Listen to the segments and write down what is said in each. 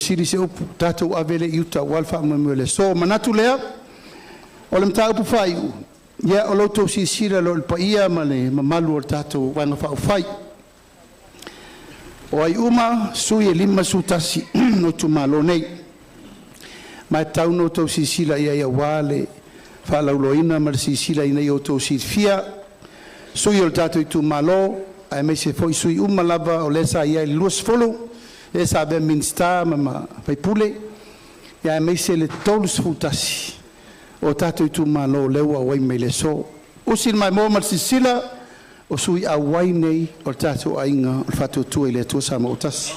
sili se upu, tatou ave lea i uta aua le faamoemoe o le aso. Ona manatu lea, o le mataupu faaiu, ia o lo outou silasila loa i le paia ma le mamalu o le tatou Vaega Faaupufai. O ai uma sui e 51 o itumalo nei, ma e tatau ona outou silasila i ai aua le faalauiloaina ma le silasila ina ia outou silafia sui o le tatou itumalo, aemaise foi sui uma lava o lea sa i ai i le 20, e sa avea ma Minisita ma Faipule, aemaise le 31 o tatou itumalo o lea ua auai mai i le aso. Usi le maimoa ma le silasila, o sui auai nei o le tatou aiga o le Faatuatua i le Atua Samoa ua Tasi.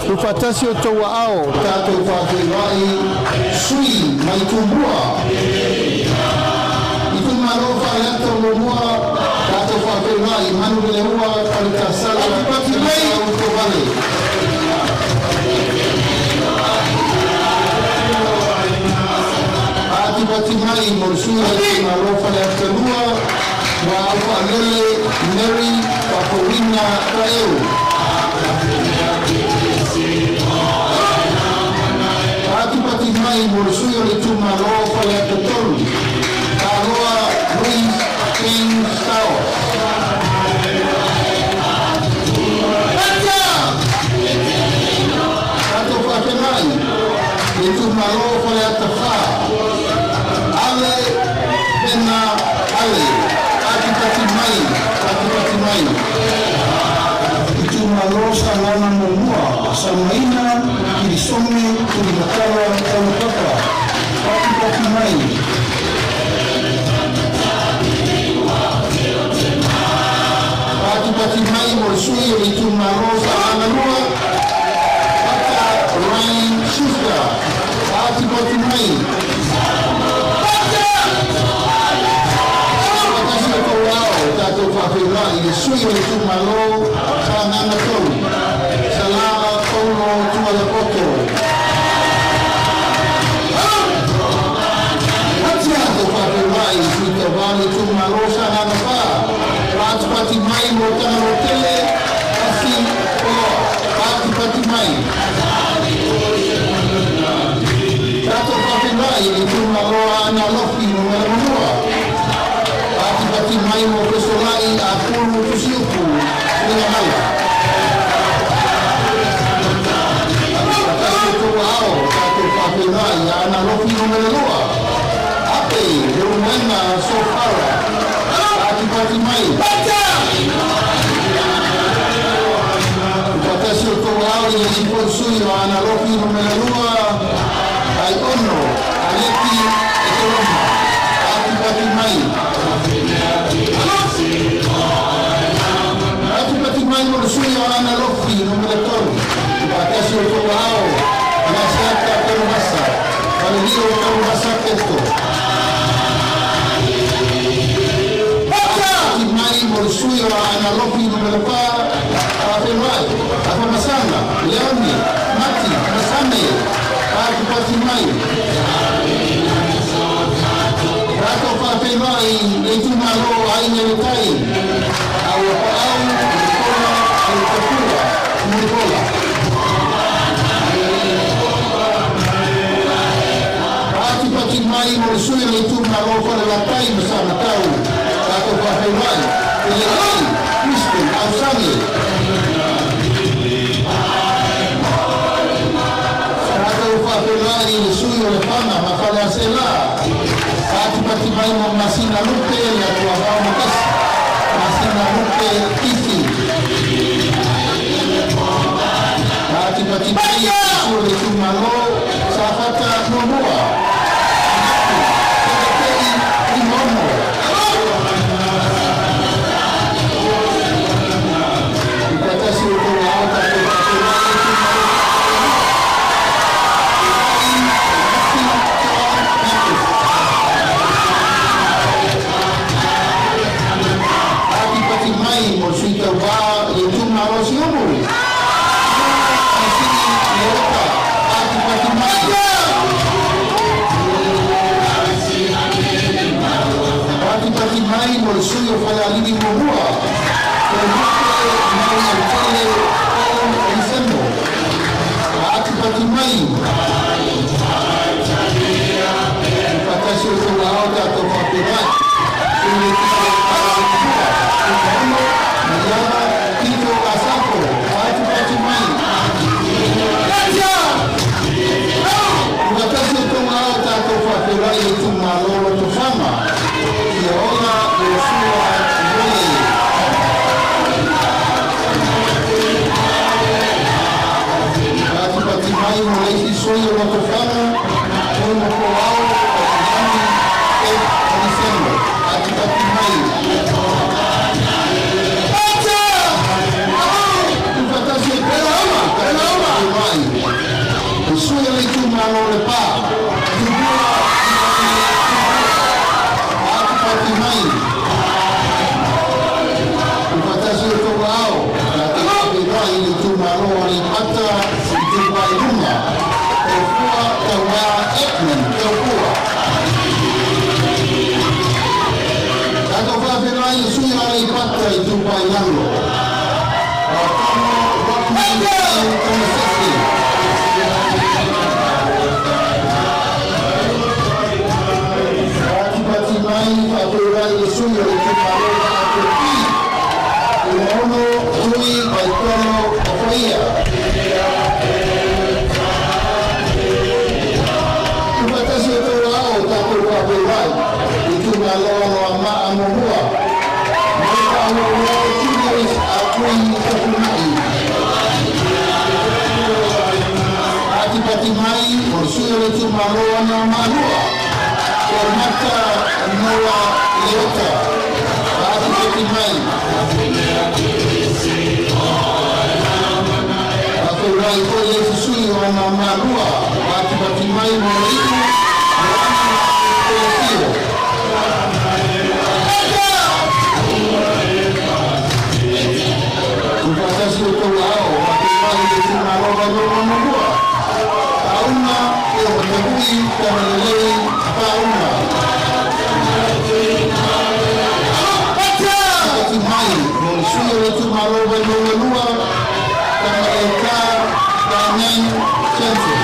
Tuufaatasi o outou aao tatou faafeiloai sui mai Tumua. Itumalo Faleata 1, tatou faafeiloai Manuleleua Faletasala Pati mai Tovale. Patipati mai mo le sui o le itumalo Faleata 2, Muaau Faalele Mary Faafouina Taeu. Patipati mai mo le sui o le itumalo Faleata 3, Taloa Louis King Sao. Tatou faafeiloai le itumalo Faleata 4, Ale Pena Ale, patipati mai, patipati mai. Itumalo Sagaga 1, Salamaina Kirisome Tulimatala Taulapapa, patipati mai. Patipati mai mo le sui o le itumalo Sagaga 2, Pata Ryan Schuster, patipati mai. Patasi o tou ao, tatou faafeiloai le sui o le itumalo Sagaga 3, Sala Paulo Tualepoto. Tatou faafeiloai sui tauva o le itumalo Sagaga 4, patipati mai mo Tagaloatele Afi Oloa, patipati mai. Tatou faafeiloai le itumalo Aana Alofi Nu.1, patipati mai mo Fesolai Apulu Tusiupu Suigamala. Patasi o tou ao, tatou faafeiloai Aana Alofi Nu.2, Ape Leulumoega Sofara, patipati mai. Patasi o tou ao i le isi foi sui o Aana Alofi Nu.2, Aiono Aleki Ekeroma, patipati mai. Patipati mai mo le sui o Aana Alofi Nu.3, Patasi o tou ao, Agaseata Tanuvasa, Falelio Tanuvasa Keto. Patipati mai mo le sui o Aana Alofi Nu.4, Faafeiloai Afamasaga Leone Mati Masame, patipati mai. Tatou faafeiloai le itumalo Aiga i le Tai, Auapaau Nicola Alutapua Mulipola. Patipati mai mo le sui o le itumalo Falelatai ma Samatau, tatou faafeiloai Peleai Crispin Ausage. Tatou faafeiloai le sui o Lefaga ma Faleaseela, patipati mai mo Masina Lupe le Atuavao Makasi, Masina Lupe Ifi. Patipati mai le sui o le itumalo Safata 1, Teletei Limono. Patasi o tou ao, tatou faafeiloai le itumalo Patipati mai mo le sui tauva le itumalo o Siumu. Sii Leota, patipati mai. Patipati mai mo le sui o Falealili muamua, Toelupe Manuautele Paul Eliseno. Patipati mai. Faatasi o tou aao tatou faapena i le Mariana Tito Asafo. Patipati mai. Faatasi o tou aao tatou faapena i le itumalo o Lotofaga, Fiaola Iosua Uele. Patipati mai mo le isi sui o Lotofaga, Tuimafolau Pasilani F. Eliseno. Patipati mai. Tufatasi o tou aao tatou faapena le sui o le itumalo o Lepa, Tupua Patipati mai. Tufatasi o tou aao tatou faapena i le itumalo o Aleipata Itupa i Luga, Taufua Taua Edmund Taufua. Tatou faapena i le sui o Aleipata Itupa i Lalo, Tomo Rockman Tomasese. Patipati mai. Faapena i le sui o le itumalo o Vaatopui, Tumaono Tui Vaitono Ofoia. Tufatasi o tou aao tatou faapena itumalo o Anoamaa muamua, Moefaauouo Julius Akui Tafuna'i. Patipati mai mo le sui o le itumalo o Anoamaa lua, Toemata Noa Leota. Patipati mai. Faafeiloai foi le isi sui o Anoamaa lua. Patipati mai mo le iu Moana Toafio. Tufatasi o tou aao faapena i le itumalo Vaimauga muamua, Tauna Teomatavui Tamalelei Pauna. Patipati mai mo le sui o le itumalo Vaimauga lua, Tamaleita Damian Jensen.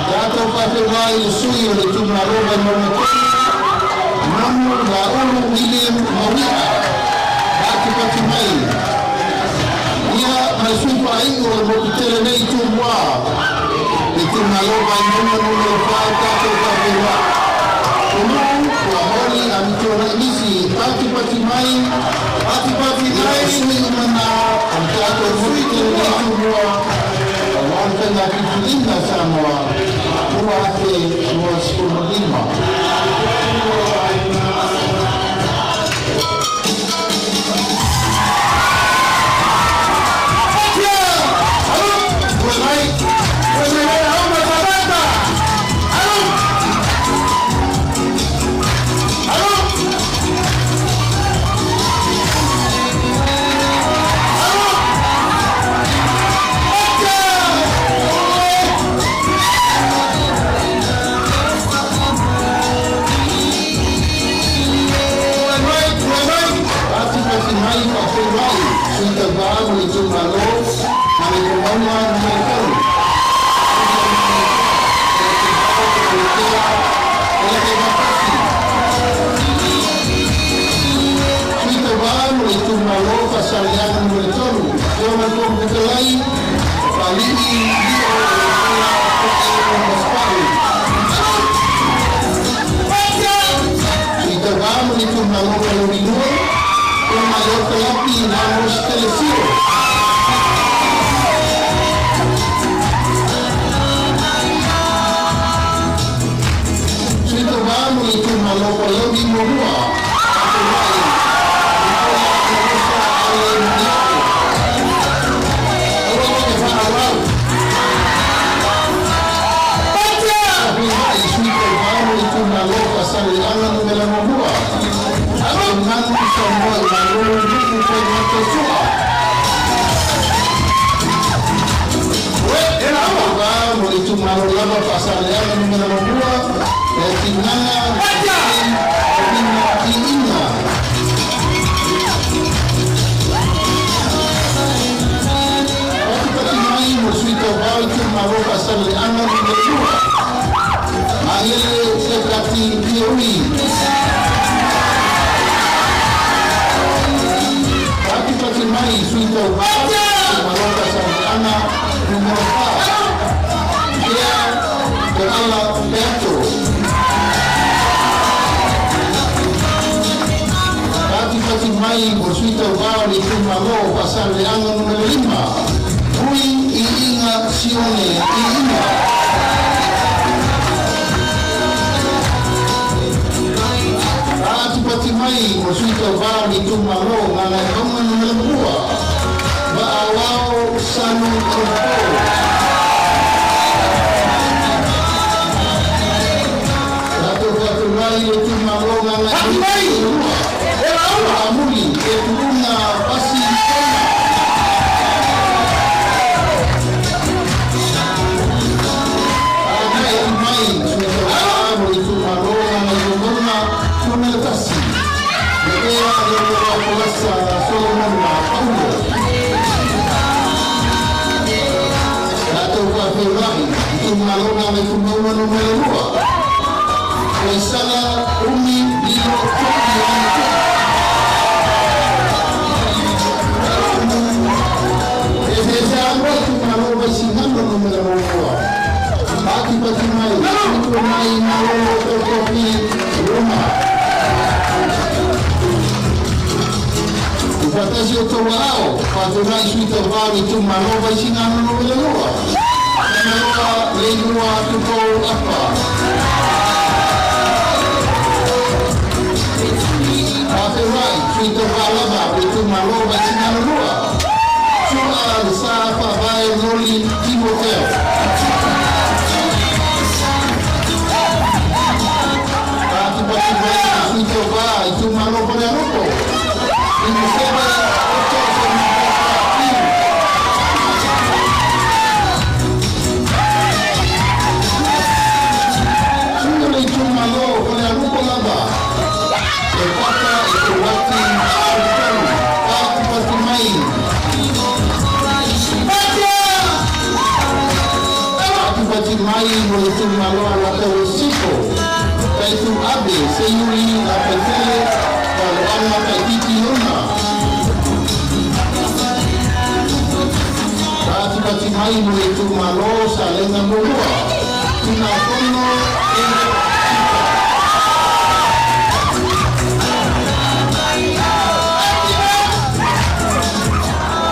Tatou faafeiloai i le sui o le itumalo Vaimauga tolu, Manu Laulu William Maui'a. Patipati mai. Ia ma le sui faaiu o le motu tele nei Tumua, le itumalo Vaimauga 4, tatou faafeiloai Ulu Fuaholi Amituanai Nisi. Patipati mai. Patipati Ia mai. o sui uma na o le tatou motu tele nei Tumua aua le faiga filifiliga a Samoa 2025. Patipati mai. Faafeiloai sui tauvā mo le itumalo Gagaifomauga 3. Sui tauvā mo le itumalo Faasaleleaga 3, Afioga i le Fofoga Fetalai, Faalii Lio Leopola Po'e Masepau. Sui tauvā mo le itumalo Palauli 2, Fuagaeoto Lapi Ramos Telesio. Sui tauvā mo le itumalo Palauli muamua, Faafeiloai Nicola Canosa Ale Maniapo. Aua te faaauau. Faafeiloai sui tauvā mo le itumalo Faasaleleaga 1, Faasaleleaga Nu.1, Leatigaga Rovina Iiga. Patipati mai mo le Sui Tauvā o le Itumalo Faasaleleaga Nu.2, Magele Sekati Pioui. Patipati mai Sui Tauvā Itumalo Faasaleleaga Nu.4, Tea Toala Peato. Patipati mai mo le Sui Tauvā o le Itumalo Faasaleleaga Nu.5, Hui Iiga Sione Iiga. Patipati mai mo le Sui Tauvā o le Itumalo Gagaemauga Nu.2, Va'auao Sanu Taupō. Tatou faafeiloai le Itumalo Gagaemauga Nu.2, Amuli e Tuluga Pasi Tona. Patipati mai Sui Tauvā mo le Itumalo Gagaifomauga Nu.1, Lepea Leoloa Folasa Solomona Paulo. Tatou faafeiloai Itumalo Gagaifomauga Nu.2, Koisala Umi Lilo To'i Ioane. Eseese aloa Itumalo Vaisigano Nu.1. Patipati mai Tuanai Malolo Totofi Roma. Ufatasi o tou aao, faafeiloai Sui Tauvā o le Itumalo Vaisigano Nu.2, Tagaloa Leilua Tupou Afa. Faafeiloai Sui Tauvā lava o le Itumalo Vaisigano 2, Su'a Le Sa Faavae Noli Timoteo. Patipati mai Sui Tauvā Itumalo Falealupo, Imuseve Oto Semakofa Fiu. Sui o le Itumalo Falealupo lava, E Papa e Tauati Solitonu. Patipati mai. Patipati mai mo le Itumalo Alataua i Sisifo, Taitu Abe Seiuli Lafaitele Valoaga Taititi Ona. Patipati mai mo le Itumalo Salega 1, Tunafono Eno Sita.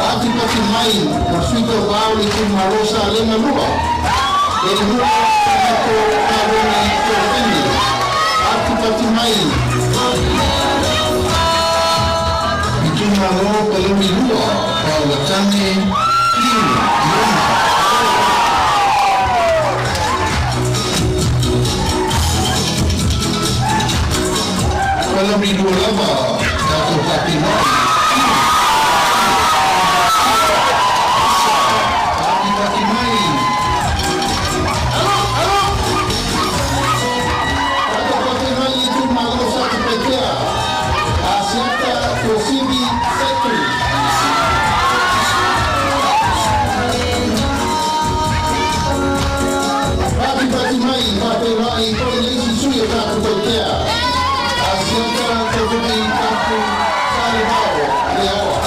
Patipati mai mo le Sui Tauvā o le Itumalo Salega 2, Leilua Tagato Kaloni Tofeni. Patipati mai Itumalo Palauli 2, Paulatane Piu Iona. Palauli 2 lava, tatou faafeiloai. Patipati mai. Tatou faafeiloai le Itumalo Satupaitea, Asiata Tuasivi Fetu. Patipati mai faafeiloai foi le isi sui o Satupaitea, Asiata Taufai Tapu Salevao Leaoa.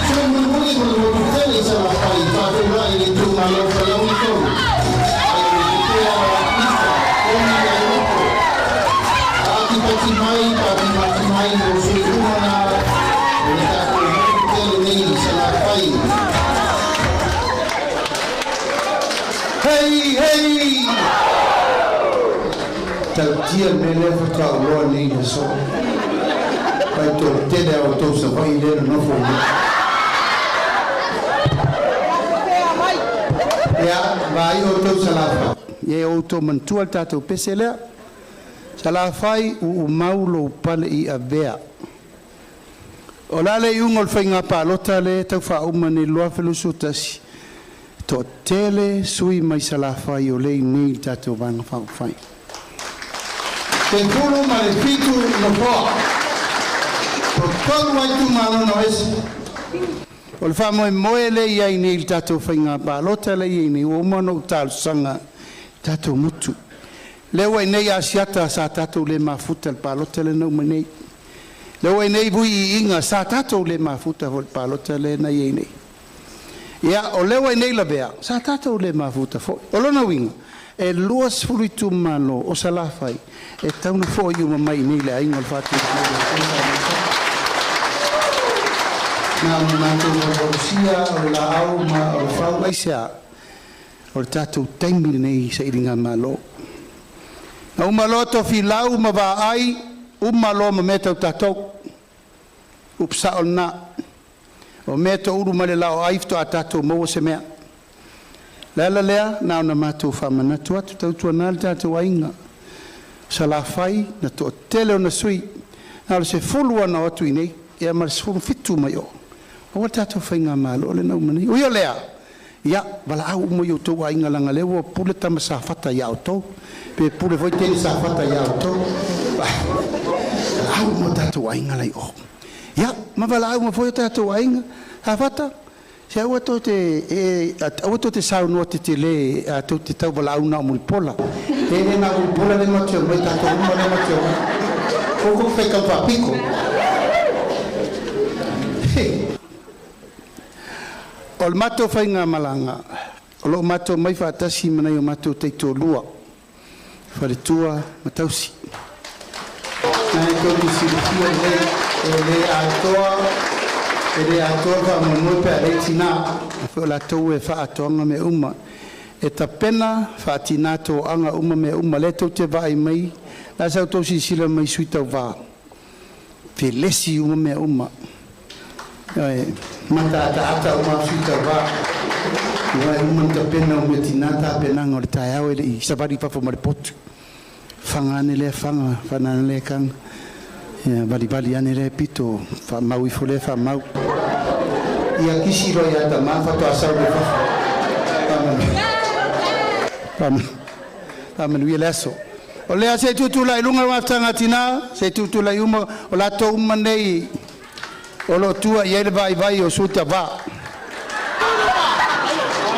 Sui mulimuli mo le motu tele i Salafai, faafeiloai le Itumalo Palauli 3, Aiolitea Mita Toni Ailoto. Patipati mai, patipati mai mo sui uma na o le tatou motu tele nei i Salafai. Hei, hei! Tautia le mea lea faatoa uloa nei i le aso. Pai toatele a outou Savaii lea na nofo i ai. Ia, vaai outou Salafai. Ia e outou manatua le tatou pese lea. Salafai uumau lou pale i avea. O le a le iuga o le faiga palota lea e tau faauma nei i le 2021, e toatele sui mai Salafai o lea e i inei i le tatou Vaega Faaupufai. 17 nofoa, toatolu lava itumalo na o ese. O le faamoemoe lea e i ai nei i le tatou faiga palota lea e i ai nei, ua uma ona ou talosaga i tatou motu. Lea ua i inei Asiata sa tatou le mafuta i le palota lea na uma nei. Lea ua i inei Vui Iiga sa tatou le mafuta foi i le palota lea na i ai nei. Ia, o lea ua i inei Lavea sa tatou le mafuta foi. O lona uiga e 20 itumalo o Salafai e tatau ona foi uma mai i inei i le Aiga o le Faatuatua. Na ona matou valuvalusia o le laau ma o le fau. Aisea? O le tatou taimi lenei i sailigamalo. Na uma loa tofilau ma vaai, uma loa ma mea tau tatou. Upu sao lena. O mea toulu mai le laoai faatoa tatou maua se mea. O le ala lea na ona matou faamanatu atu, tautuana le tatou aiga. O Salafai na toatele ona sui, na o le 10 lava na o atu i inei ia ma le 17 mai o. Aua le tatou faigamalo lea na uma nei. Ui o lea, ia valaau uma i outou aiga leaga o lea ua pule tama Safata ia outou, pe pule foi teine Safata ia outou. Valaau uma o tatou aiga la i o. Ia, ma valaau uma foi o tatou aiga. Safata, se aua tou te e, aua tou te saunoa tetele a tou te tauvalaau na o Mulipola. E le na o Mulipola lea matou te omai, tatou uma lea matou te omai. Aua tou te faitau faapito. O le matou faigamalaga, o lo o matou omai faatasi ma nai o matou taitoalua, faletua ma tausi. Na e tou te silafia lelei, e le atoa e le atoa le faamoemoe pe a leai tina. O latou e faatoaga mea uma, e tapena faatina toaga uma mea uma lea tou te vaai mai. La sa outou silasila mai i sui tauva, felesi uma mea uma, e mataataata uma sui tauva, ua uma ona tapena o mea tina tapenaga o le taeao e le i savali i fafo ma le potu. Faga ane lea faga, faga ane lea kaga, ia valivali ane lea pito, faamau ifo lea faamau. Ia kisi loa ia tama faatoa sau i fafo. Faamanuia le aso. O lea se i tutulai i luga le mafutaga a tina, se i tutulai uma o latou uma nei o lo o tua i ai le vaivai o Sutava.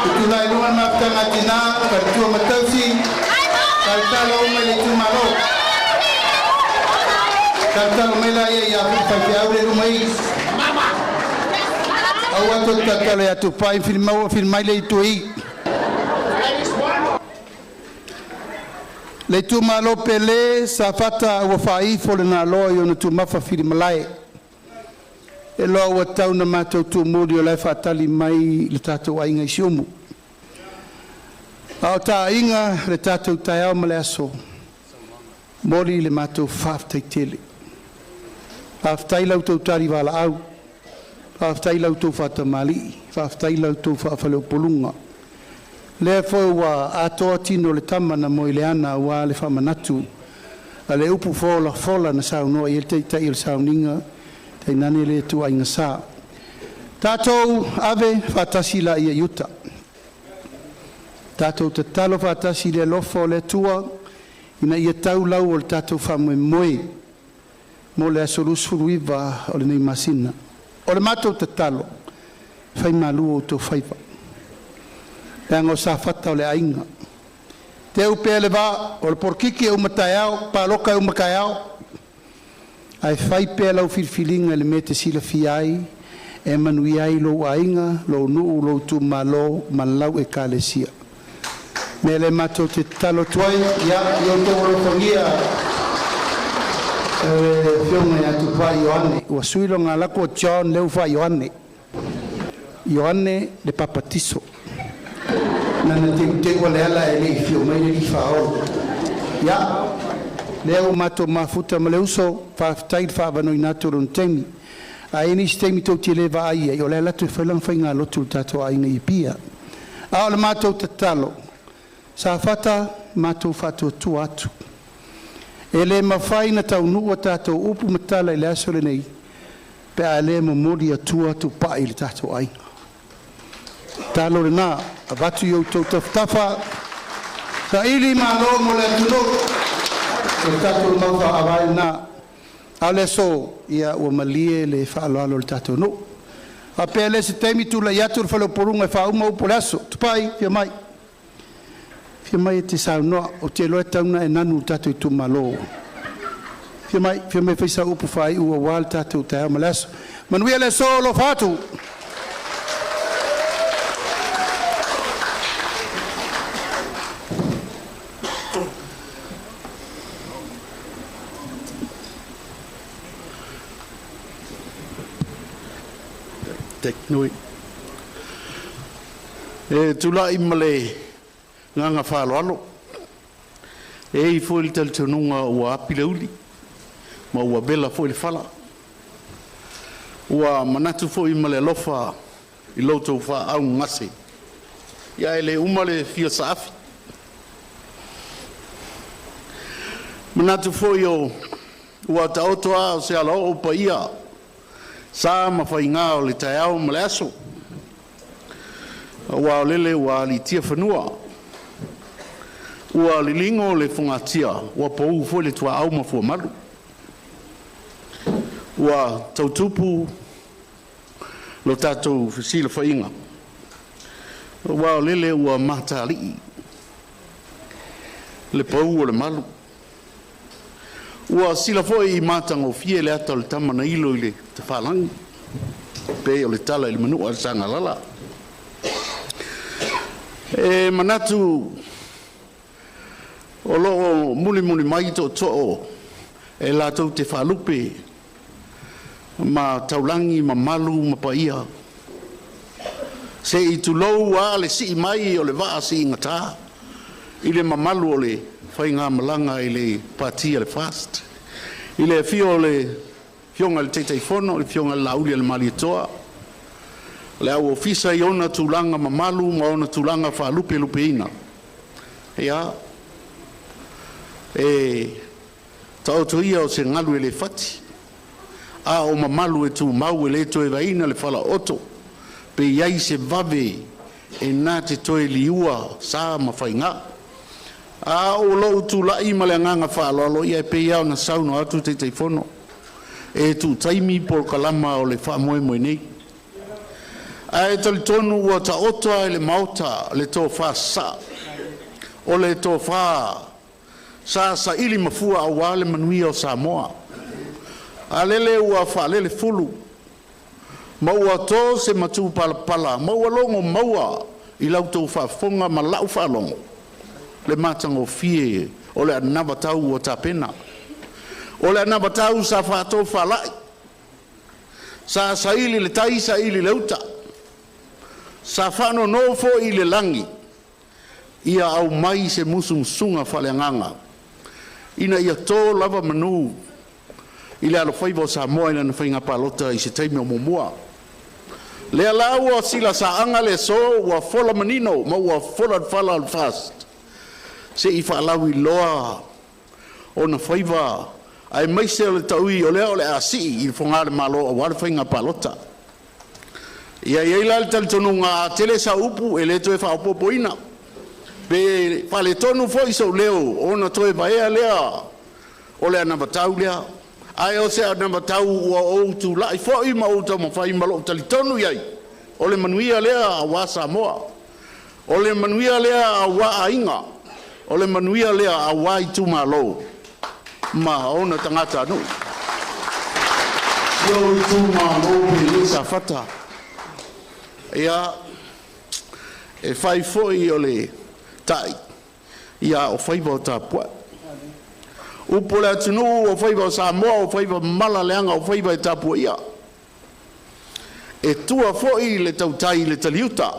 Tutulai i luga le mafutaga a tina, faletua ma tausi, talotalo uma i le itumalo. Talotalo mai la ia ia faifeau le luma i. Aua tou te talotalo ia Tupai, fili mai le itu i. Le itumalo pele Safata ua faaifo le galoa i ona tumafa fili malae, e loa ua tau na matou tumuli o la e faatali mai le tatou aiga i Siumu. A o taaiga le tatou taeao ma le aso, momoli le matou faafetai tele. Faafetai la outou tali valaau, faafetai la outou faatamalii, faafetai la outou faafaleupoluga. Lea foi ua atoa tino o le tama na moe i le ana aua le faamanatu a le upu folafola na saunoa i ai le taitai o le sauniga, tainane le ituaiga sa. Tatou ave faatasi laia i uta, tatou tatalo faatasi i le alofa o le Atua ina ia tau lau o le tatou faamoemoe mo le aso 29 o lenei masina. O le matou tatalo, fai malu outou faiva, leaga o Safata o le aiga. Teu pea le vaa, o le polokiki e uma taeao, palota e uma taeao, ae fai pea lau filifiliga i le mea e te silafia ai e manuia ai lou aiga, lou nuu, lou itumalo ma lau ekalesia. O le mea lea matou te tatalo atu ai, ia outou alofagia e le afioga ia Tupai Ioane, ua sui lona lako o John lea ua faa-Ioane. Ioane le Papatiso. Nana teuteu le ala e le i fio mai le Faaolo. Ia, lea ua matou mafuta ma le uso, faafetai le faaavanoaina atu o lona taimi. A i ai nisi taimi tou te le vaai ai, o le ala atu e fai lana faigalotu i le tatou aiga i Apia. A o le matou tatalo, Safata, matou faatuatua atu. E le mafai ona taunuu a tatou upu ma tala i le aso lenei, pe a le momoli atua tupai i le tatou aiga. Tatalo lena avatu i outou tafatafa, saili malo mo le atunuu. O le tatou mau faavae lena. A o le aso, ia ua malie le faaaloalo i le tatou nuu. Faapea lea o se taimi tulai atu le faleupoluga e faauma upu o le aso. Tupai, afio mai, afio mai e te saunoa. Ou te iloa e tatau ona e nanu i le tatou itumalo. Afio mai, afio mai e fai sau upu faaiu aua le tatou taeao ma le aso. Manuia le aso, alofa atu. E tulai ma le agaga faaaloalo, e i ai foi le talitonuga ua api le uli ma ua vela foi le fala. Ua manatu foi ma le alofa i lo outou faaaaogagase, ae le uma le fia saafi. E manatu foi ua taoto a o se alaoo paia, sa ma faiga o le taeao ma le aso, aua o lele ua aliitia fanua, ua liligo le fogatia ua pau foi le tuaau ma fuamalu. Ua tautupu lo tatou fesilafaiga aua o lele ua mataalii le pau o le malu. Ua sila foi matagofie le ata o le tama na ilo i le tafaalagi, pei o le tala i le manua a le Sagalala. E manatu o lo o mulimuli mai tootoo e latou te faalupe ma taulagi mamalu ma paia, se i tulou lava le sii mai o le vaa siigata i le mamalu o le faigamalaga i le Pati a le FAST, i le afio o le Afioga i le Taitaifono, le Afioga ia Laaulialemalietoa, le au Ofisa i ona tulaga mamalu ma ona tulaga faalupelupeina. Ia, e taoto ia o se galu e le fati, a o mamalu e tumau e le toe vaeina le falaooto pe i ai se vave e na te toe liua sa ma faiga. A o lou tulai ma le agaga faaaloalo, ia e pei lava ona saunoa atu le Taitaifono, e tuu taimi polokalama o le faamoemoe nei. Ae talitonu ua taoto lava i le Maota le tofa sasaa, o le tofa sa saili mafua aua le manuia o Samoa. A lele ua faalelefulu ma ua to se matupalapala ma ua logo maua i la outou faafofoga ma lau faalogo le matagofie o le anavatau ua tapena. O le anavatau sa faatofalai, sa saili i le tai saili i le uta, sa faanono foi i le lagi ia aumai se musumusuga faaleagaga ina ia to lava manu i le alofaiva o Samoa i lana faiga palota i se taimi o muamua. Lea la ua silasaaga le aso ua fola manino ma ua fola le fala o le FAST se i faalauiloa ona faiva aemaise o le taui o lea o le a sii i fogaa o le Malo aua le faiga palota. Ia e i ai la le talitonuga a tele sau upu e le toe faaopoopoina, pe faaletonu foi sou leo ona toe vaea lea o le anavatau lea. Ae o se anavatau ua ou tulai foi ma ou taumafai ma lou talitonu i ai, o le manuia lea aua Samoa, o le manuia lea aua aiga, o le manuia lea aua itumalo ma ona tagatanuu. Si ou itumalo pele Safata, ia e fai foi o le tai, a o faiva o tapuai. Upu o le atunuu o faiva o Samoa o faiva mamala leaga o faiva e tapuaia. E tua foi le tautai i le taliuta.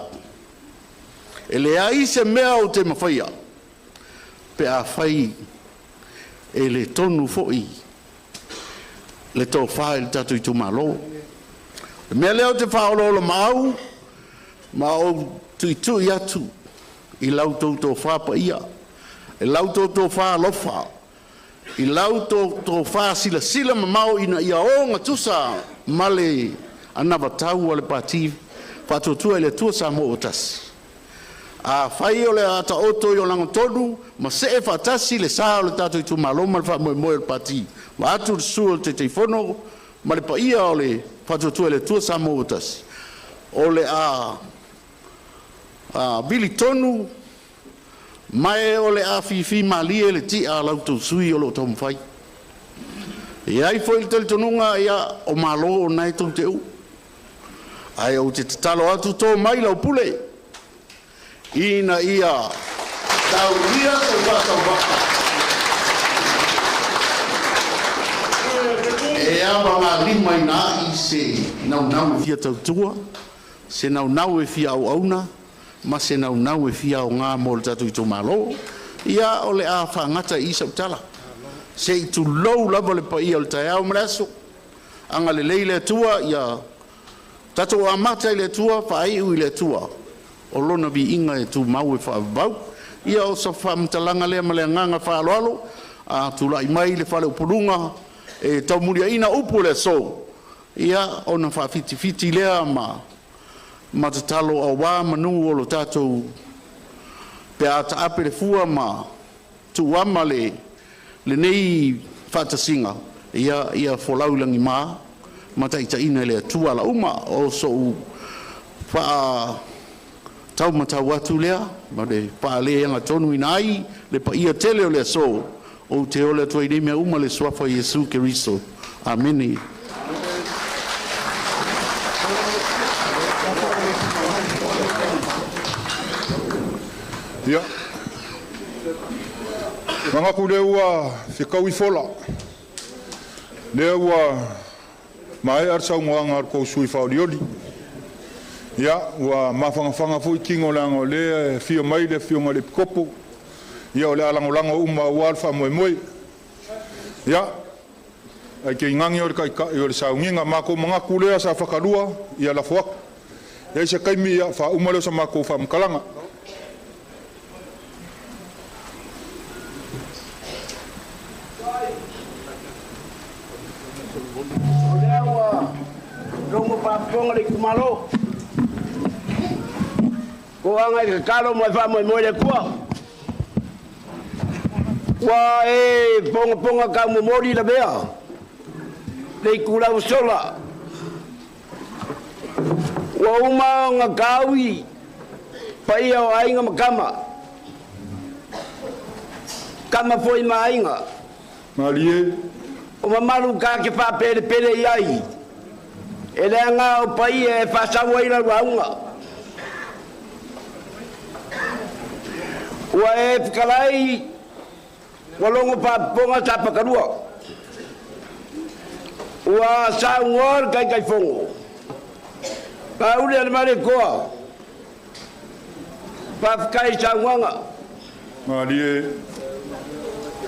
E leai se mea ou te mafaia pe afai e le tonu foi le tofa i le tatou itumalo. O le mea lea ou te faaoloolomaau ma ou tuitui atu i la outou tofa paia, i la outou tofa alofa. I lau tofa silasila mamao ina ia ogatusa ma le anavatau a le Pati Faatuatua i le Atua Samoa ua Tasi. Afai o le a taoto i ona lagatonu ma see faatasi le sa o le tatou itumalo ma le faamoemoe o le Pati, vaeatu le susu o le Taitaifono ma le paia o le Faatuatua i le Atua Samoa ua Tasi, o le a vili tonu ma o le a fifi malie le ti'a a la outou sui usufono o lo o taumafai. E i ai foi le talitonuga, ia, o malo o lena e tou te uu, ae ou te tatalo atu, to mai lau pule ina ia taulia so faatauvaa e avagalimaina ai se naunau e fia tautua, se naunau e fia auauna ma se naunau e fia aoga mo le tatou itumalo. Ia, o le a faagata i i sau tala, se i tulou lava le paia o le taeao ma le aso. Agalelei le Atua ia tatou amata i le Atua, faaiu i le Atua, o Lona viiga e tumau e faavavau. Ia o se faamatalaga lea ma le agaga faaaloalo. A tulai mai le faleupoluga e taumuliaina upu o le aso, ia ona faafitifiti lea ma tatalo aua manu o lo tatou pe a taape le fua ma tuuama le lenei faatasiga, ia folau i lagima ma taitaiina e le Atua ala uma. O so'u faataumatau atu lea ma le faaleagatonuina ai le paia tele o le aso. Ou te ole atu ai nei mea uma i le suafa o Iesu Keriso. Amene. Ia, manatu lea ua fetaui fola, lea ua maea le saunoaga a le tou sui usufono faaolioli. Ia, ua mafanafana foi tino leaga o lea e afio mai le Afioga i le Epikopo, ia o le a lagolago uma aua le faamoemoe. Ia, ae tainane o le Taitai o le sauniga. Matou manatu lea sa fatalua, ia lafo atu. E i ai se taimi ia faauma lea o sa matou faamatalaga. O lea ua logo faafofoga le itumalo. Toaga i le tatalo ma le faamoemoe i le Atua. Ua e pogapoga taumomoli lavea le itulau ua sola. Ua uma ona taui paia o aiga ma tama, tama foi ma aiga. Malie. O mamalu ta te faapelepele i ai, e leaga o paia e faasau ai lau lauga. Ua e fetalai ua logo faafofoga Sapakalua. Ua saunoa le Taitaifono. Pauli a le Malekoa. Faafetai i saunoaga. Malie.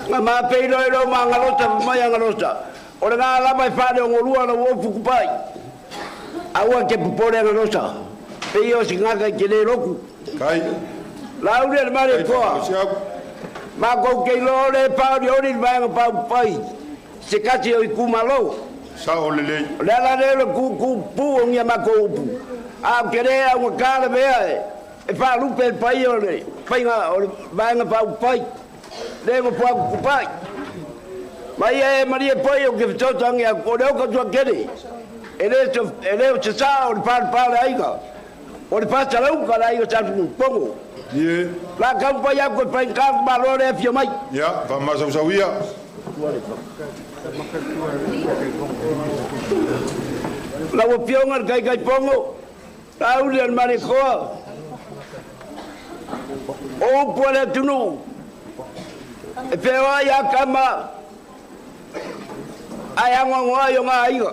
Na mapeiloai lo ma Agalosa mai Agalosa. O le ngā lava e whare o ngolua lau ofu kupai. Aua ke popole Agalosa. Pe ia o si ngaka i ke le loku. Kai. Lauli a le Malekoa. Ma kou ke ilo le paoli oli le vaega paupai. Se kasi o i kumalo. Sa o lelei. O le ala lea o le kūkū pū o ngia makou upu. A o ke le au ngā le mea e whaalupe le pai o le whainga o le vaega paupai. Le mo pua kupai. Mai e maria poi o ke whitotangi a o le oka tua kere. E le o te sa o le pāle pāle aiga. O le pātalau le aiga sa pongo. Ie. La kau pai aku e pai kā malo le fia mai. Ia, faamasausaua. Lau afioga le Taitaifono, Lauli a le Malekoa, o upu a le atunuu, e feoai a kama, ae agoagoa ai o ngā aiga.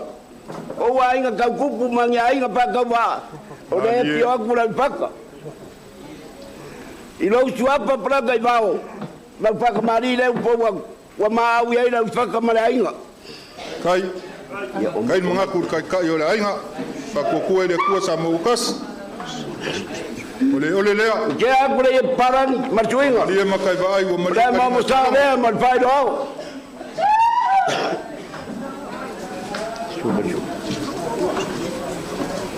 O ua aiga taukupu ma ni aiga faatauvaa, o le afio atu lau paka. I lou suafa palaka i vao, lau whakamari leu po ua maau ai lau whaka ma le aiga. Kai. Kai mangaku le kaikai o le aiga. Faatuatua i le Atua Samoa ua tasi. O le ole lea. Ke aku le ia parani ma le suiga. Malie ma kai vaai ua O malie le kali mamosa lea ma le faailoao. O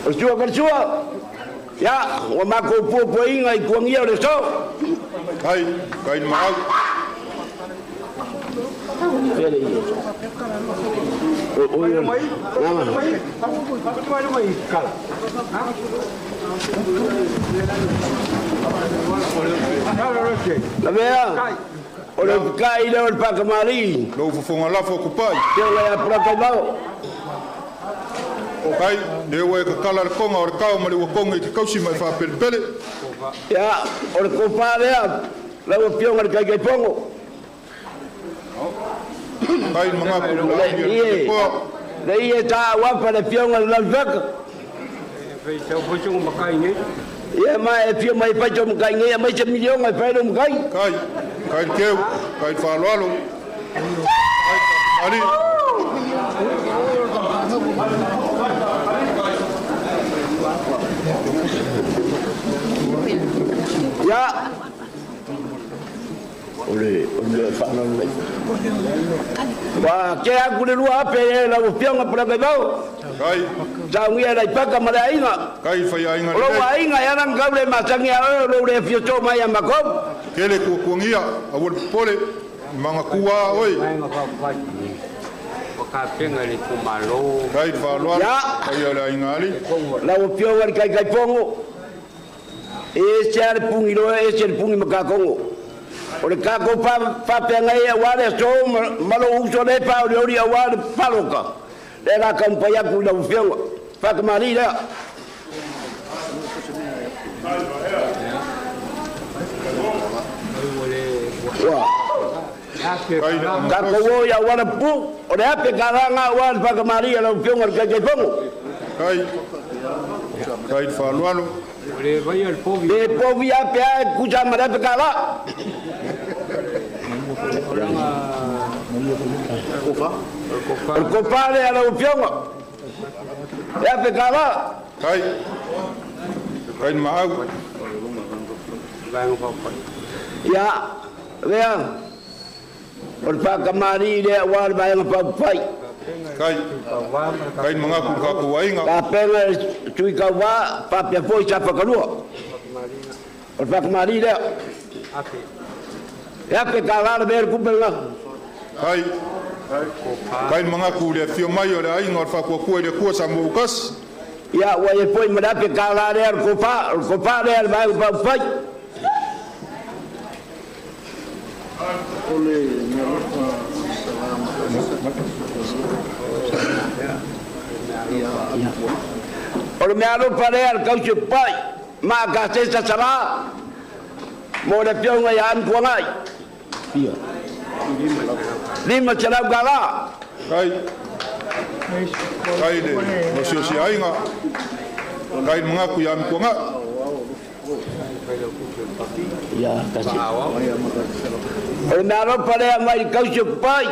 le sua falasua, ia, ua matou puapuaina i tuagia o le aso. Kai, kai le maau. Lavea, o le upikai lea o le Pakamalii. Lou fofoga lafo kupai. Te o le apulakaivao. Kai, le ua e kakala le konga o le kao ma le uakonga i te kausi mai whaapelepele. Ia, o le kopa lea, lau afioga le Taitaifono. Kai le magaku le koa. Le ia tā wapa le afioga le Lalufeka. Ia ma e fia mai faito makai nei, mai se milionga e whairo makai. Kai, kai le keu, kai le whaaloalo. Kai, ali. Ia, o le whanau nei. Wa ke aku le lua ape e lau afioga Polataivao. Kai. Saungia lai paka ma le aiga. Kai whai aiga O lou aiga e ana kau le masangi a oe o lou le afio tō mai a makou. Kele kuakuangia, aua le popole, mangakua oe. Kai le whaaloalo, kai o le aiga ali. Lau afioga le Taitaifono, e ese a le pungi loa, e ese le pungi makakongo. O le kako whapeanga e awa le aso ma lou uso le pa o le ori awa le paloka. Le la kampai aku i lau afioga. Whakamari lea. Ua. Kako o ia wara pu, o le ape ka ranga awa le whakamari a lau afioga le Taitaifono. Kai. Kai le whaaloalo. Le povi ape a e kusa ma le ape ka la. O le kopa le a lau afioga. E ape ka la. Kai. Kai le maau. Ia, lea, o le whakamari lea awa le vaega faaupufai. Kai. Kai le magaku le kakou aiga. Tapenga e tui kauvā, faapea foi sa whakalua. O le whakamari lea. E ape ka la le mea le kupe nga. Kai. Kai le magaku le afio mai o le aiga o le whaakuakua i le kua sa mo ukasi. Ia, ua e foi ma le ape ka la lea le kopa lea le vaega faaupufai. O le mea alofa lea le kausi o kupai, ma ka se sasala, mo le afioga ia Amituangai. 500 kala. Kai. Kai le osiosi aiga. Kai le magaku ia Amituangai. Ia, kasi. O le mea alofa lea mai le kausi o kupai.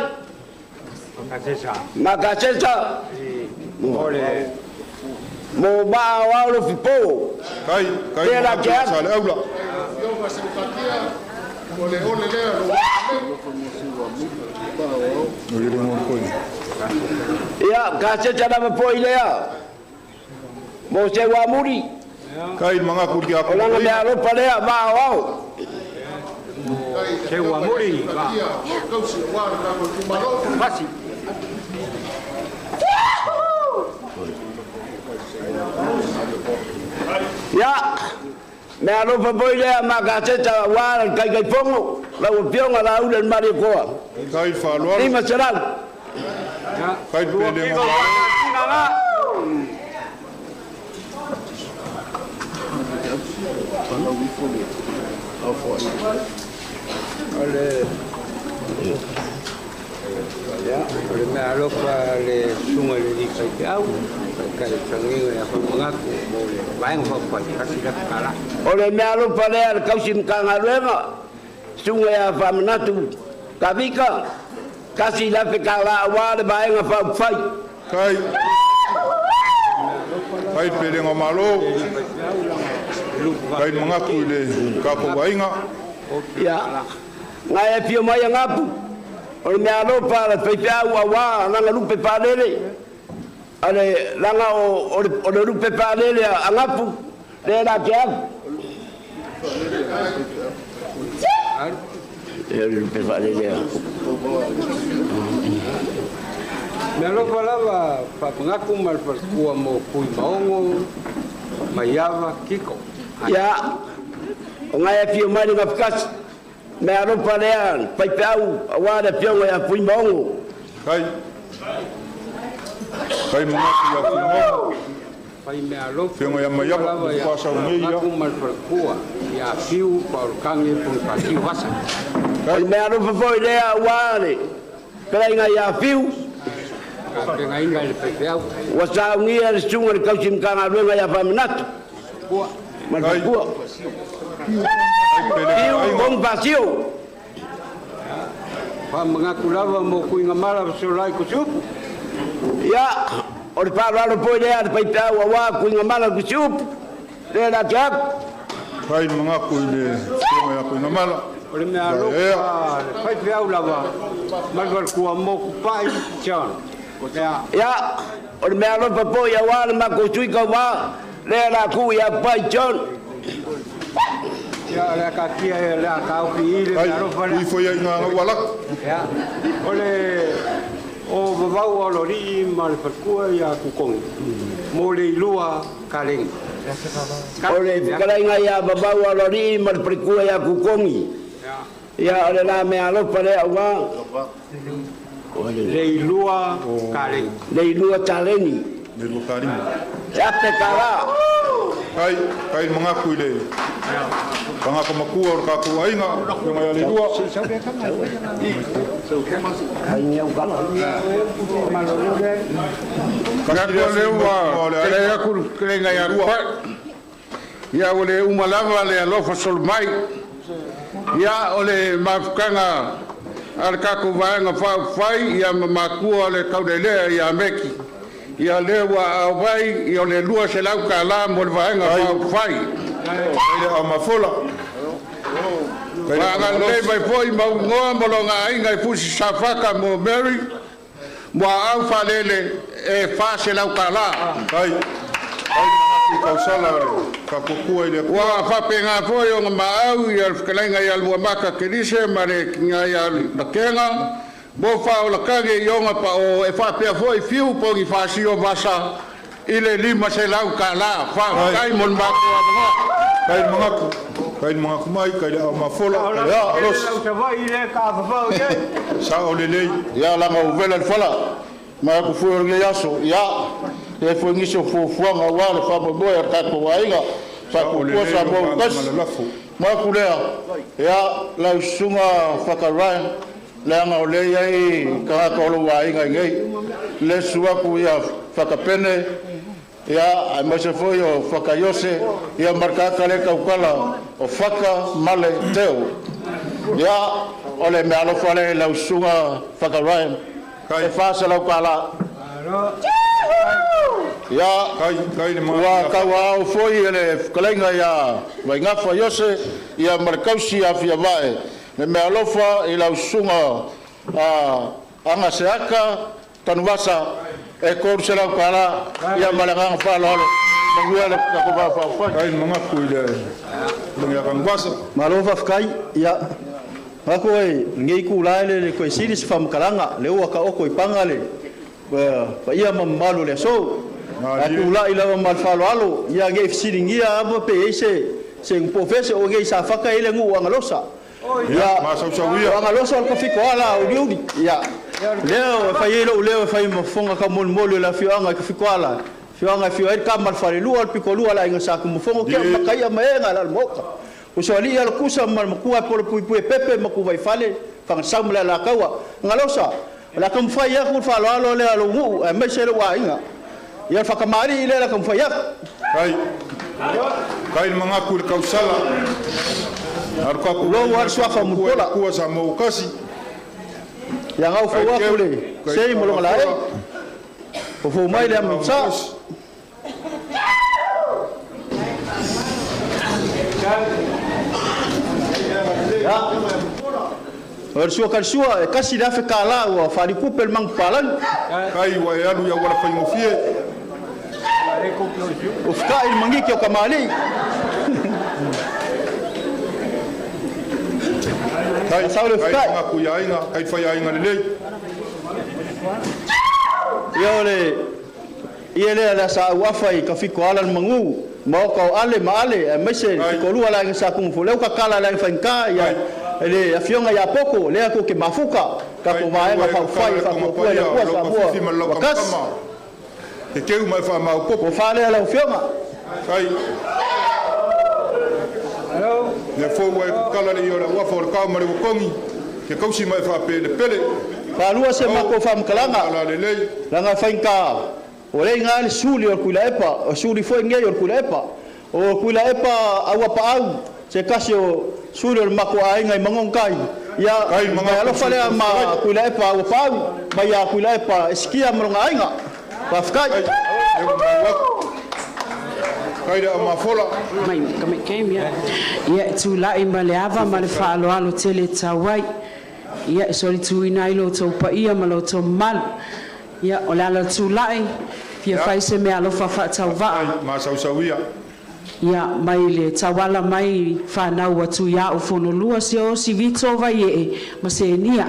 Ma ka sesa. Mo maa o ao lo fipo. Kai, kai Tēnā magaku ke ia atu. sa le aula. Ia, ka sesa lava foi lea. Mo se wā muri. Kai le magaku ki a O langa mea alofa lea, maa o ao. Ia, mea alofa foi lea ma ka sesa wā le Taitaifono, lau afioga la ule le mari koa. Kai le whaaloalo. 500. Kai le pele ngā. O le mea alofa le sunga le lika i te au, ka le tangiga ia whamagaku mo le vaenga whawhai, kasi la kala. O le mea alofa lea le kausi mkanga sunga ia whamanatu, ka vika, kasi la fe ka la awa le vaenga whawhai. Kai. Kai le pele ngā malo. Kai le magaku i le kako aiga. Ia, ngai e fio mai a ngapu. O le mea alofa le whaiwhiau a wā, nanga lupe pālele. Ale laga o le lupe faalele a Gapu lea la te alu. E o le lupe faalele a. Mea alofa lava faapagaku ma le falekua mo Fuimaogo Maiava Kiko. Ia, o ngai afio mai le gafikasi. Mea alofa lea faifeau auā le afioga ia Fuimaogo. Kai. Kai mangaku ia Fuimaogo. Fai mea alofa. Afioga ia Maiava, Pasau nei ia. Faapagaku ma le falekua ia Fiu Paolokage Ponifasio Vasa. O le mea alofa foi lea auā le fetalaiga ia Fiu. Tapenaina i le faifeau. Ua saugia le susuga i le tausi Matagaluega ia Faamanatu ma le Faletua. Fiu Ponifasio. Faamanatu lava mo Kuigamala fesolai Kusiupu. Ia, o le faaaloalo foi lea a le faifeau auā Kuigamala Kusiupu lea la te atu. Fai mangaku i le afioga ia Kuigamala. O le mea alofa le faifeau lava ma le falekua mo Kupai John. Ia, o le mea alofa foi auā le matou sui tauvā lea la tuu ia Kupai John. Ia, o le akatia ia le a taofi i le mea alofa lea. Ui foi ai ngā ngau alaka. Ia, o le o vavau o lolii ma le falekua ia Kukogi mo le ilua kaleni. O le fetalaiga ia vavau o lolii ma le falekua ia Kukogi. Ia, o le la mea alofa lea auā. Le ilua kaleni. Le ilua taleni. Le ilua kalima. E ape kālā. Kai, kai mangaku i le pangaka makua o le kākou aiga, afioga ia le ilua. Ngaku le ua kelei aku kelenga ia kupai. Ia o le uma lava le alofa solomai. Ia o le mafukanga a le kākou vaega faaupufai ia ma makua o le kaulelea ia Meki. Ia lea ua aumai ia o le 200 kālā mo le vaega faaupufai. Kai le aumafola. Faagalelei mai foi mauigoa ma loga aiga i Fusi Safaka mo Mary mo aau faalele e 400 kālā. Kai. Kai mangaku i kausala o le faakukua i le Atua. Ua faapegā foi ona maau ia le fetalaiga ia Luamaka Kelise ma le kiga ia Lakega mo faaolakage i ona pao e faapea foi Fiu Ponifasio Vasa i le 500 kālā. Faafetai mo le matou avanoa. Kai le mangaku, kai le mangaku mai, kai le aumafola, kai le alosi. Sao lelei. Ia laga uvela le fala ma aku fue o lenei aso. Ia e foi nisi o fuafuaga auā le faamoemoe a le tatou aiga Sao faakukua lelei o Samoa maga utasi. malalafo. Ma aku lea ia lau susuga Whakarae leaga o lea iai tagata o lou aiga i nei le susu aku ia Whakapene ia aemaise foi o Whakaiose ia ma le tagata lea taukala o Whaka Male Teo. Ia o le mea alofa lea i lau susuga Whakarae Kai. e 400 kālā. Ia Kai, kai le ua mangaku ia tauaao foi e le fetalaiga ia Vaigafa Iose ia ma le kausi afia vae le mea alofa i lau susuga Agaseaka Tanuvasa e 300 kālā ia ma le agaga faaaloalo. Manuia le tatou vafaafai. Kai le mangaku i le afioga ia Kanguvasa. Malo faafetai. Ia ngaku e lenei itulā e le toe sili se faamatalaga le ua taoto i paga le paia ma mamalu o le aso. Ae Malie. tula'i lava ma le faaaloalo ia nei fesiligia ava pe i ai se pofese o nei safaka i le nuu agalosa. Ia, Ia masausau ia. o agalosa o le kafikoala uliuli. Ia lea e fai ai lou leo e fai ma fofoga taumolimoli o le afioaga i kafikoala. Afioaga e afio ai le kama le falelua o le pikolua le aiga sa Tumufogo kia Ie. makaia ma ega la le maota. O soalii ala kusa ma le makua e polo puipui e pepe ma kuvaifale fagasau ma le alataua. Galosa, o le a taumafai aku le faaaloalo lea a lou nuu aemaise lou aiga. Ia le faakamalii lea o le a taumafai aku. Kai. Kai le mangaku i le kausala. Alu kaku Tulou aiga lava le suafa o faakukua i le Mulipola. Atua sa mo kasi. Ia Kai gaufau aku teu, le kai sei ma loga laei. mafola. Fofo mai Kai le le amusa. malosi. Ia. O le sua kalisua e kasi le afe tālā ua faalikupe le manupapalagi. Kai ua e alu i auala faigofie. Ua fetaʻi le magiki o kamāliʻi. Kai, Sau le kai fetaʻi. magaku i aiga, kai faiaiga lelei. Ia o le ia lea le asa auafa i kafiko ala le magū maoka o ale ma ale aemaise fikolua laega sa kumu lea ua kakala laega faigata ia le afioga ia Poko lea kou ke mafuka Kai tatou vaega ua e faaufai kakala le faapuapua i le togapaia, Atua o lau Samoa kafifi ma le lau ua tasi. kamakama. E keu ma e faamaopopo. Ua faalea lau afioga. Kai. Le fou ua e kakala le ia o le auafa o le kao ma le uakogi. Ke kausi ma e faapelepele. Faalua se Au, matou faamatalaga ala lelei. laga faigata o lea iga le suli o le Tuilaepa o suli foi nei o le Tuilaepa o le Tuilaepa auapaau se tasi o suli o le matou aiga i Magogotai ia Kai ma magaku alofa sui lea ma fetalai. Tuilaepa auapaau mai ia Tuilaepa e sikia ma lona aiga. Faafetai. Kai, le ua mau atu. Kai le aumafola. Mai ka mai kem ia. Ia e tūla'i ma le ava ma le faaaloalo tele tau ai. Ia e solituina ai lo outou paia ma lo outou mamalu. Ia o le ala o le tula'i, fia Ia, fai se mea alofa faatauvaa. kai masausauia. Ia mai le tauala mai whanau atu ia o fonolua se o si vito vai e ma se nia.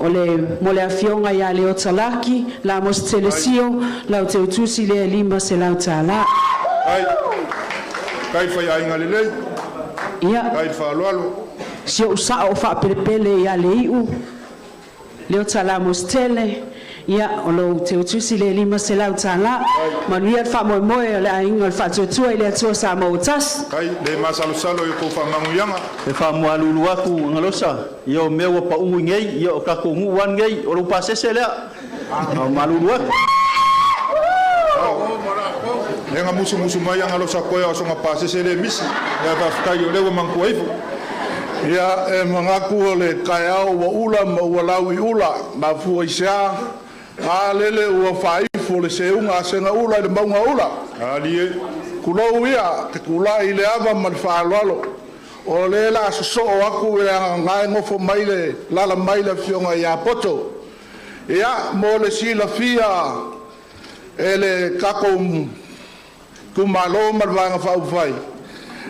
O le mo le afioga ia le o talaki, la mos Kai, telesio, lau te utusi le lima se lau tālā. kai, kai faiaiga lelei. Ia, Kai le faaaloalo. si o sao o whaapelepele ia le iu, le o tala mos tele, ia o lo te utusi le lima se lau tālā. Kai, Manuia le whaamoemoe o le ainga o le whaatuatua i le atua sa mautasi. kai le masalosalo i kou faamaguiaga. E faamualulu aku galosa ia o mea ua paʻu i nei ia o tatou nuu ane nei o lou pasese lea malulu atu. Ao, lega musumusu mai agalosa koea o soga pasese le misi. Ia faafetai o lea ua manatua ifo. Ia e magaku o le kaeao ua ula ma ua lau i ula, mafua i se a, a lele ua faaifo le seuga a sega ula i le mauga ula. Ali e. Kulou ia, te kulai i le ava ma le faaaloalo. O le la sosoo aku e agagae gofo mai le lala mai le afioga ia Poto. Ia, mo le silafia e le takou itumalo ma le vaega faaupufai.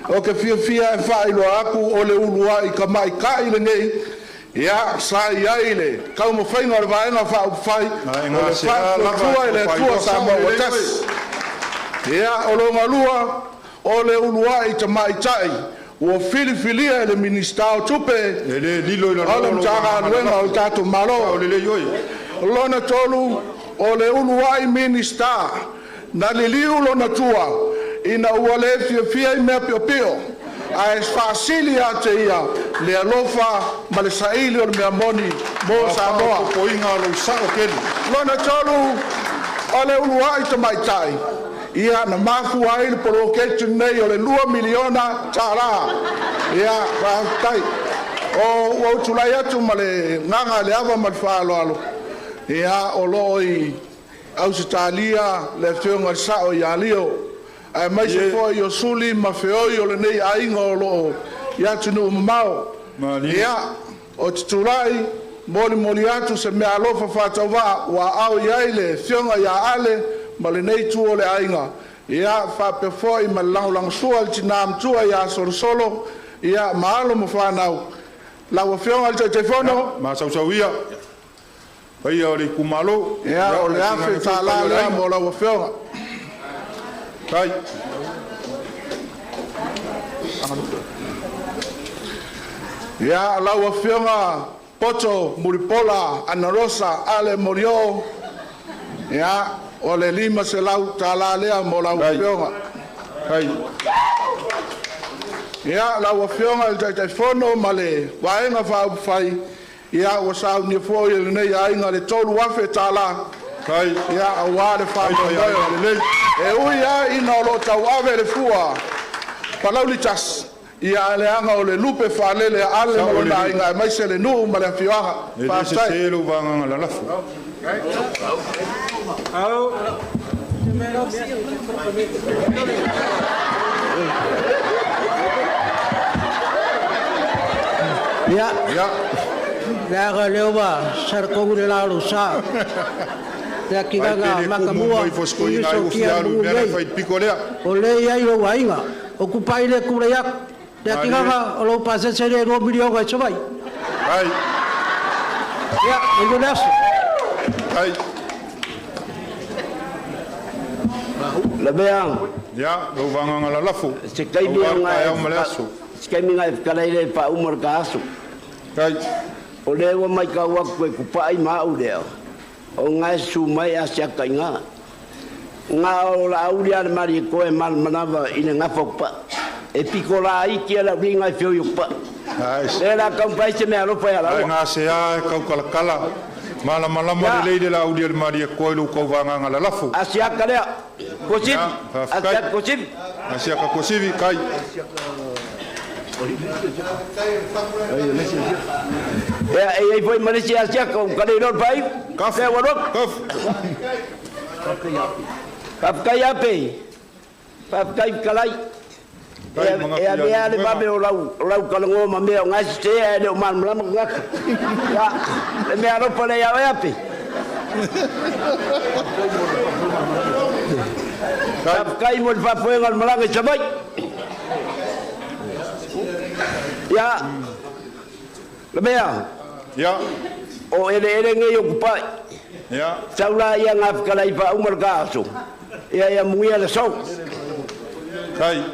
O ke fiafia e faailoa aku o le uluai tamaita'i lenei, ia sa i ai le taumafaiga o le vaega faaupufai Na e o le gasea lava faatuatua e i le tou Atua faailoa sao Samoa ua lelei oe. tasi. Ia o logalua o le uluai tamaita'i ua filifilia e le Minisita o Tupe E lē lilo i o lalō le lou agaga Matagaluega o le lalafo. tatou Sao Malo. lelei oe. Lona tolu o le uluai Minista na liliu lona tua ina ua le fiafia i mea piopio ae faasili ia te ia le alofa ma le saili o le mea moni mo A Samoa. faaopoopoina o lou sao keli. Lona tolu o le uluai tamaitai ia na mafua ai le poloketi nei o le 2 miliona tālā. Ia faafetai. O ua utulai atu ma le gaga le ava ma le faaaloalo. Ia o loo i Ausetalia le afioga i le sao ia Lio aemaise Ie. foi o suli ma feoi o lenei aiga o loo i atunuu mamao. Malie. Ia o te tulai molimoli atu se mea alofa faatauvaa ua aao i ai le afioga ia Ale ma lenei itu o le aiga. Ia faapea foi ma le lagolagosua i le tinā matua ia Solosolo ia ma alo ma fanau. Lau afioga i le Ia, Taitaifono, masausauia. Paia o le itumalo. ia Ia, o le ae afe tainane foi tālā paia o le lea aiga. mo lau afioga. Kai. Ia lau afioga Poto Mulipola Anarosa Ale Morio, ia o le 500 tālā lea mo lau Kai. afioga. Kai. Ia lau afioga i le Taitaifono ma le vaega faaupufai, ia ua saunia foi e lenei aiga le 3,000 tālā Kai. ia auā le Kai faamoemoe. faiaiga lelei. E ui lava ina o loo tauave le fua palauli tasi, ia ae leaga o le lupe faalele a Ale ma Sao lona lelei. aiga aemaise le nuu ma le afioaga. E lē Faafetai. sesē lou vagaga lalafo. Ia. Ia. Leaga lea ua saratonu le la o lou sa. Le atigaga matamua i uso kia nuu nei. O lea e i ai lou aiga. O Tupai lea e tulai atu. Le atigaga o lou pasese lea e $2 miliona i Savaii. Ai. Ia, manuia le aso. Ai. Lavea. Ia, lou vagaga lalafo. Se taimi Aua le taeao ma le aso. Se taimi ngai fetalai le faauma le ta aso. Kai. O lea ua maitau atu e kupa'i ma au lea, o gae susu mai asiata iga. Na o Laauli a le Malietoa e malamalama i le gafa o Kupa'i. E pito laiti a le auliga e feoi o Kupa'i. Lea la taumafai se meaalofa ia Ae Laua. gasea e taukalakala. Malamalama lelei le Laauli a le Malietoa i lou tauvaagaga lalafo. Asiata lea. Tuasivi. Ia, faafetai. Asiata Tuasivi. Asiata Tuasivi, kai. Ia, e i ai foi ma le isi asiata ua ta le iloa le faaiu. Lea ua alu atu. Faafetai Ape. Faafetai Fetalai. E avea le vave o lau talanoa ma mea o na e sese ae le o malamalama tagata. Ia, le mea alofa lea ia oe Ape. Faafetai mo le faafoega o le malaga i Savaii. Ia, le mea, Ia. o eleele nei o Tupai. Ia. Sau la ia ngā fetalai faauma le ta aso. Ia ia muia le sau. Kai.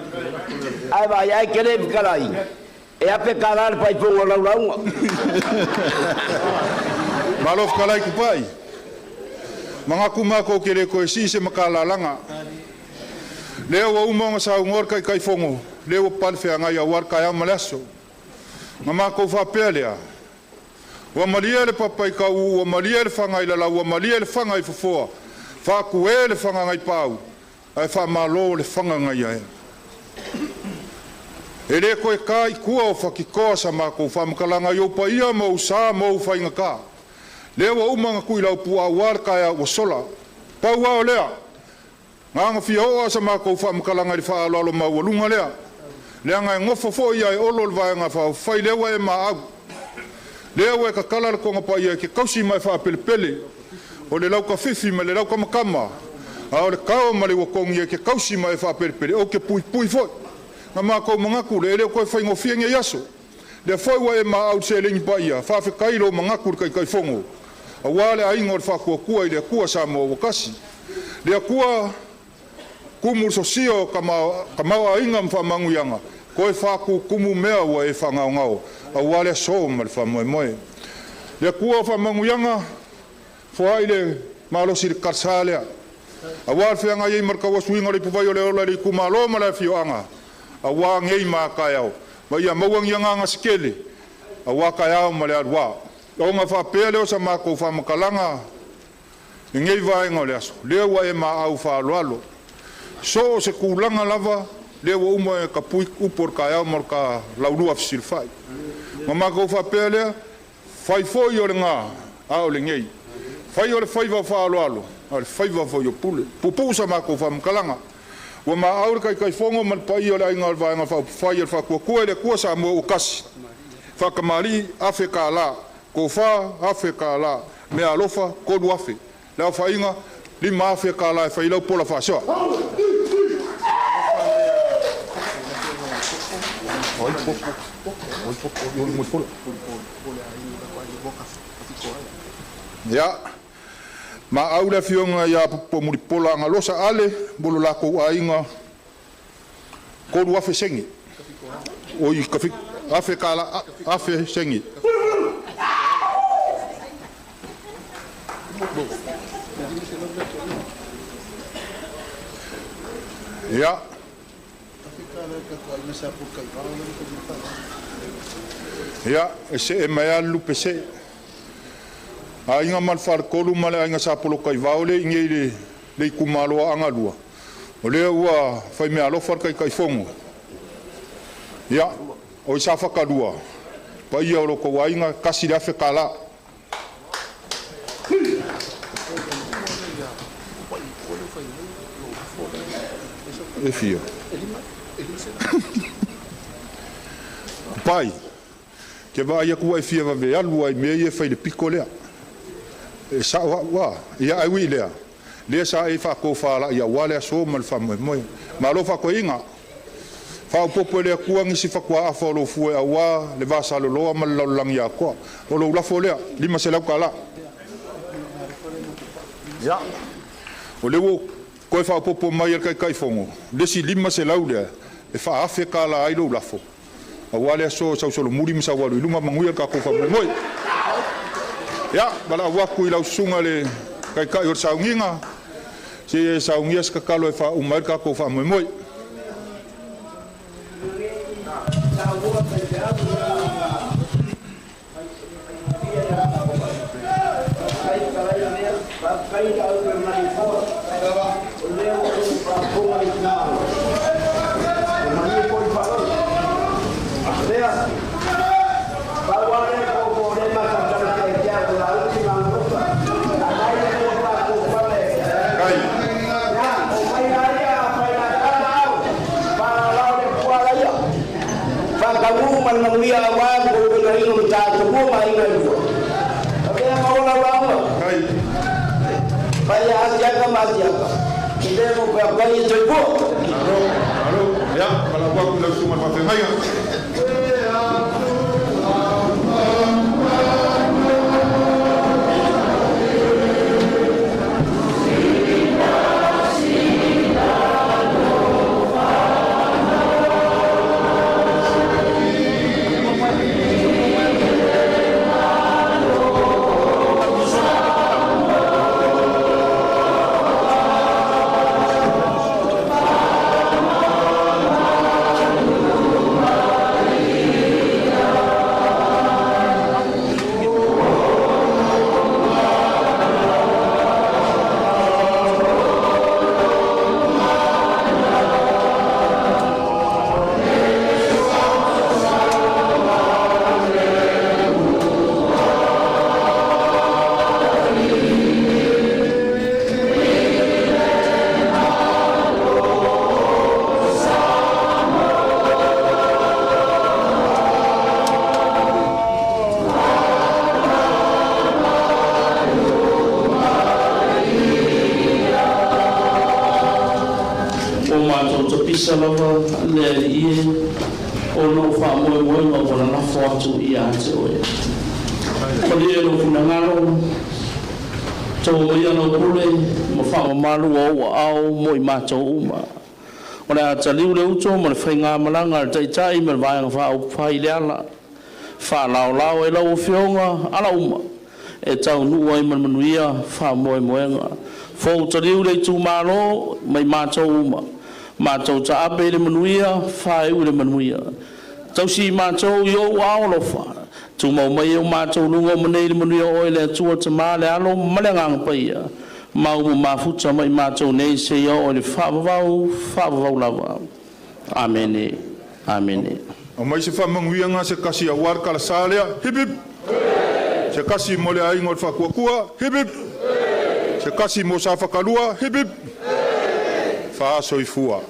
Ae vaai ai ke le fetalai. E ape kālā le faifoga o lau lauga. Malo fetalai Tupai. Manatu makou ke le toe sii se makalalaga. Lea ua uma ona saunoa le Taitaifono, lea ua pale feagai aua le taeao ma le aso. Na matou faapea lea, ua malie le papa i tauuu, ua malie le faga i lalau, ua malie le faga i fofoa, faatuē le faga nai paau, ae faamalo le faga nai aea. E le toe ta i tua o fatitoa sa matou faamatalaga i ou paia ma ou sa ma ou faigata. Lea ua uma ona tuilaupuaa aua le taeao ua sola. Pau lava o lea, na ona fia oo lava sa matou faamatalaga i le faaaloalo maualuga lea, leaga e nofo foi ia e Olo le Vaega Faaupufai lea ua e maau. Lea ua e tatala le togapaia e te tausi ma e faapelepele, o le laukafifi ma le laukamakama, a o le kao ma le uatogi e te tausi ma e faapelepele, ou te puipui foi. Na matou manatu lea e le o toe faigofie nei aso. Lea foi ua e maau i le seleni paia, faafetai i lou manatu i le Taitaifono, aua le aiga o le Faatuatua i le Atua Samoa ua tasi. Le Atua tumu le sosia o tamaoaiga ma faamanuiaga, toe faatutumu mea ua e faagaogao, aua le aso ma le faamoemoe. Le Atua o faamanuiaga, foai le malosi i le kalsa lea, aua le feagai ai ma le tauasuina o le ipuvai o le ola i le itumalo ma le afioaga, aua nei ma a taeao, ma ia maua ni agaga se tele, aua taeao ma le aluā. Ona faapea lea o sa matou faamatalaga i lenei vaega o le aso, lea ua e maau faaaloalo. So o se tulaga lava, lea ua uma e tapui upu o le taeao ma le ta laulua fesilafai. Ma matou faapea lea, fai foi o le gā, a o lenei. Fai o le faiva o faaaloalo, a o le faiva foi o pule. Puupuu sa matou faamatalaga. Ua maau le Taitaifono ma le paia o le Aiga o le Vaega Faaupufai a le Faatuatua i le Atua Samoa ua tasi. Faatamalii, $1,000. Tofa, $1,000. Meaalofa, $3,000. Le aofaiga, $5,000 e fai ai lau pola faasoa. Ia, maau le afioga ia Popomulipola Agalosa Ale mo lo latou aiga, 3,000 sene. Oi, afe tala, afe sene. Ia. Ia, e see mai lava le lupe see. Aiga ma le faletolu ma le aiga Sapolokaivao le i nei i le itumalo o Aana Lua, o lea ua faimeaalofa le Taitaifono. Ia, o i Safata 2, paia o lo outou aiga, $1,000. E fia? Pai. Ke vaai atu ua e fia vave alu ai mea ia e fai i le pito lea. E sa'o a'u a, ia ae ui i lea, lea sa e faatofalai aua le aso ma le faamoemoe. Malo faatoeaina, faaopoopo e le Atua nisi fatuaafa o lou fue aua le vasaloloa ma le lalolagi atoa. O lou lafo lea, $500. Ia, o lea ua toe faaopoopo mai e le Taitaifono le isi 500 lea e $4,000 ai lou lafo aua le aso e sausolomuli ma saualu i luma. Manuia le tatou faamoemoe. Ia, valaau atu i lau susuga i le Taitai o le sauniga se i e saunia se tatalo e faauma ai le tatou faamoemoe. Faataunuu ma le manuia aua le tou faigaina o mataupu ma aiga e lua. Avea ma ola lauga. Fai asiaka ma asiaka. Le mo pe pai e toipua. Malo, malo. Ia, valaau atu i lau susuga i le faafeagaiga. Ua matou tapisa lava le Alii e, ona o faamoemoega ua lalafo atu ia te oe. Malie lou finagalo, tau maia lau pule ma faamamalu o ou aao mo i matou uma. O le a taliu le uto ma le faigamalaga a le Taitai ma le Vaega Faaupufai i le ala faalaolao e lau Afioga ala uma e taunuu ai ma le manuia faamoemoega. Fou taliu le itumalo ma i matou uma, matou taape i le manuia, faaiu i le manuia. Tausi i matou i ou aao alofa, tumau mai e o matou luga o manei i le manuia o oe le Atua Tama le Alo ma le Agaga Paia, ma ua mafuta mai matou nei seia oo i le faavavau, faavavau lava. Amene. Amene. Aumai se faamanuiaga se tasi aua le kalasa lea. Hip hip! Se tasi mo le aiga o le Faatuatua. Hip hip! Se tasi mo Safakalua. Hip hip! Faasoifua.